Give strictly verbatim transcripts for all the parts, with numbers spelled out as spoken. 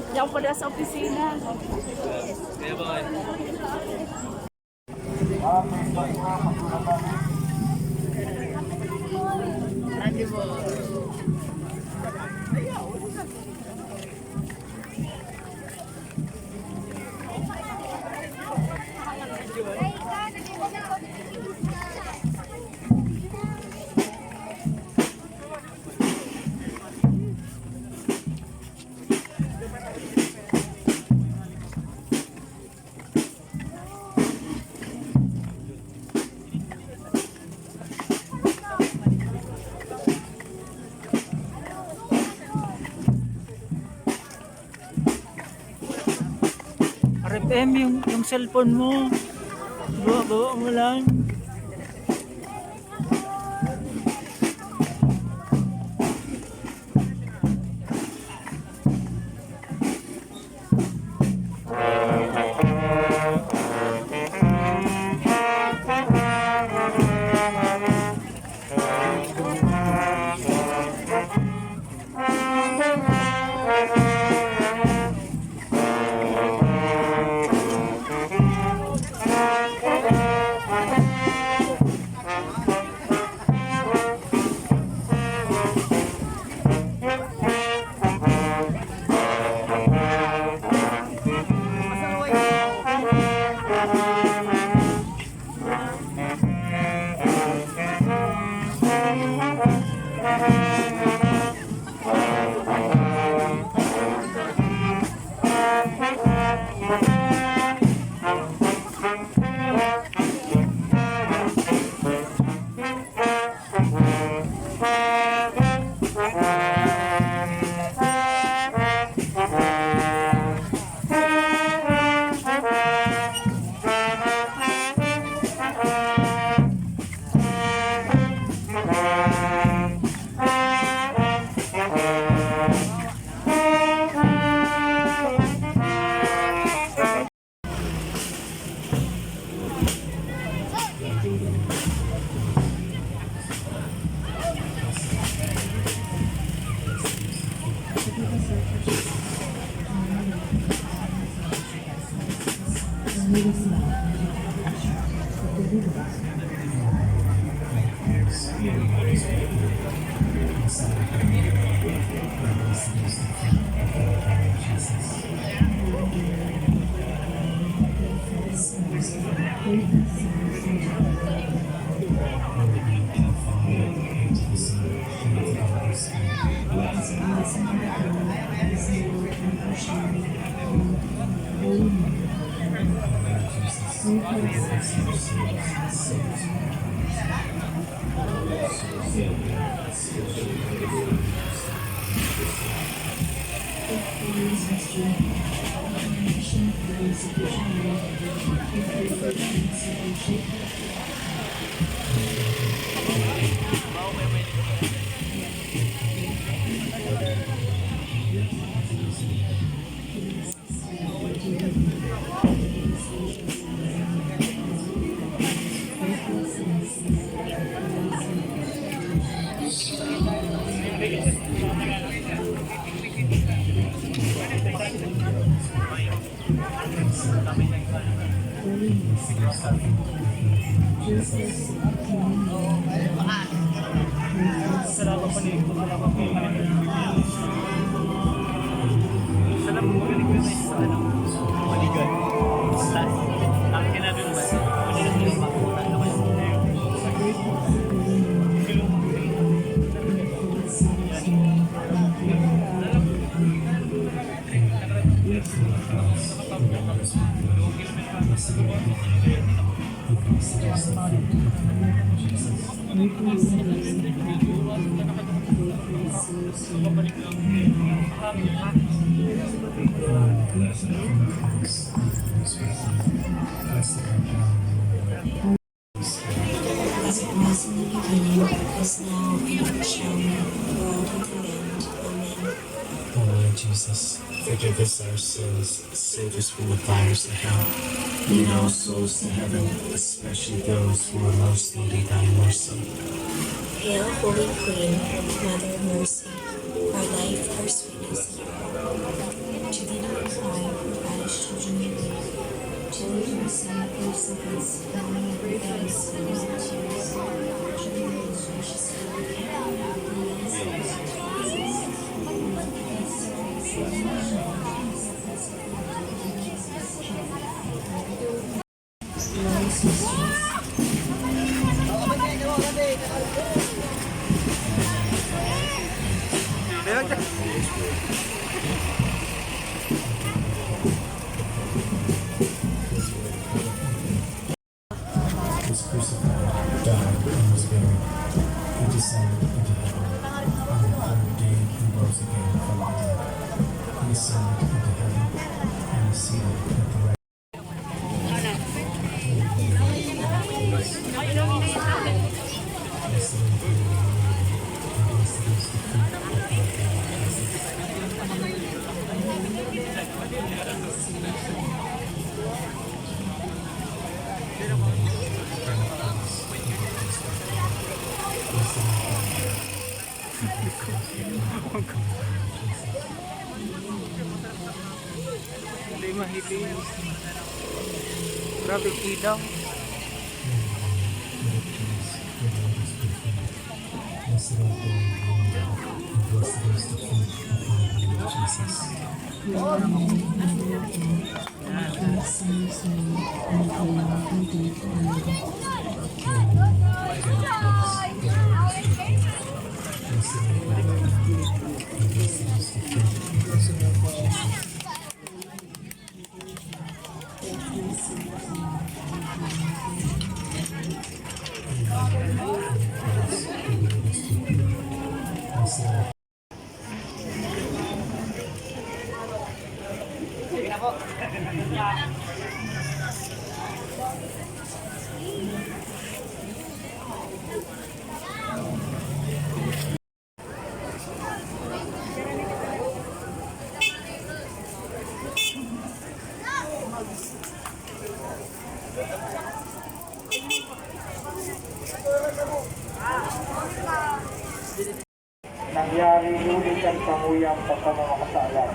Diyan pa sa opisina. R F M yung, yung cellphone mo. Bawa-bawa mo lang. As it was in the beginning, is now, and ever shall be, world without end. Amen. O Lord Jesus, forgive us our sins, save us from the fires of hell. Lead all souls to heaven, especially those who are most needy thy mercy. Hail, Holy Queen, Mother of Mercy, our life, our sweetness, and our hope. To thee do we cry, poor banished children of Eve. To thee do we send our sins, mourning and weeping, with tears of tears, O Virgin Mary, most gracious Mother of God, blessed is the fruit of thy womb, and blessed is the fruit of thy womb. Was crucified, died, and was buried. He descended into heaven. On the third day he rose again from the dead. He ascended into heaven and is seated at the right. Hindi mahiling. Grabe, kilaw. Blessed art thou among women, and blessed is the fruit of thy womb, Jesus. Nangyari huli kan panguyang ta sa mga kasalan.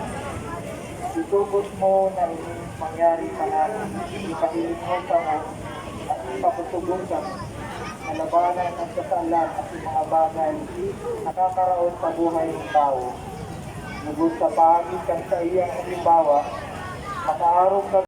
Itukod mo na ini mangyari tanganing ipahiling mo kamo asin pakosogon kamo na labanan an kasalan asin mga bagay na nakakaraot sa buhay nin tawo. Lugod sa paagi kan saiyang halimbawa, makaarog ka